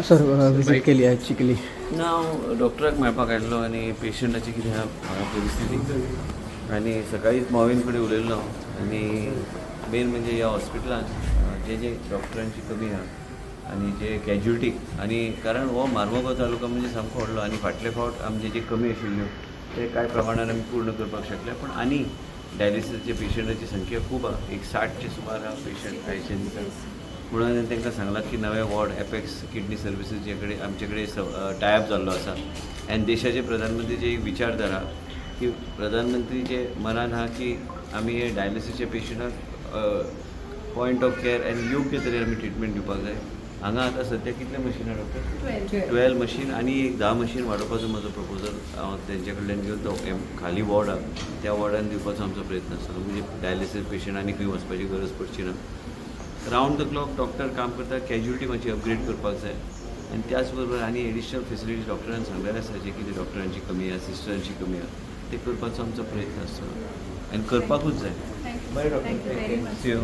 Sir, visit केली आयज चिखली. ना, हांव डॉक्टराक मेळपाक आयिल्लो आनी पेशंटाची कितें आहा हांगा परिस्थिती. आनी सकाळीच मोविन कडेन उलयल्लो हांव. आनी मेन म्हणजे ह्या हॉस्पिटलान जे जे डॉक्टरांची कमी आहा आनी जे कॅज्युलिटी, आनी कारण हो मार्मोगांव तालुका म्हणजे सामको व्हडलो आनी फाटले फावट आमचे जे कमी आशिल्ल्यो ते कांय प्रमाणान आमी पूर्ण करपाक शकले, पण आनी डायलिसीसचे पेशंटाची संख्या खूब आहा, एक 60चे सुमार आहा पेशंट डायलिसीस. म्हणून हांवें तांकां सांगलां की नवे वॉर्ड एपेक्स किडनी सर्विसीस जे कडेन आमचे कडेन टायप जाल्लो आसा. आनी देशाचे प्रधानमंत्रीचे एक विचारधारा की प्रधानमंत्रीचे मनान आहा की आमी हे डायलिसीसच्या पेशंटाक पॉयंट ऑफ केअर आनी योग्य तरेन आमी ट्रिटमेंट दिवपाक जाय. हांगा आतां सद्या कितले मशिनां डॉक्टर? 12 मशीन आनी एक 10 मशीन वाडोवपाचो म्हजो प्रपोजल हांव तेंचे कडल्यान घेवन तो खाली वॉर्ड आहा त्या वॉर्डान दिवपाचो आमचो प्रयत्न आसतलो. म्हणजे डायलिसीस पेशंट आनी खंय वचपाची गरज पडची ना. रावंड the clock doctor काम करता, कॅज्युलिटी मातशी अपग्रेड करपाक जाय. आनी त्याच बरोबर आनी एडिशनल फेसिलिटीज डॉक्टरान सांगलेलें आसा, जे कितें डॉक्टरांची कमी आहा, सिस्टरांची कमी आहा, ते करपाचो आमचो प्रयत्न आसतलो आनी करपाकूच जाय. बरें डॉक्टर, सी you.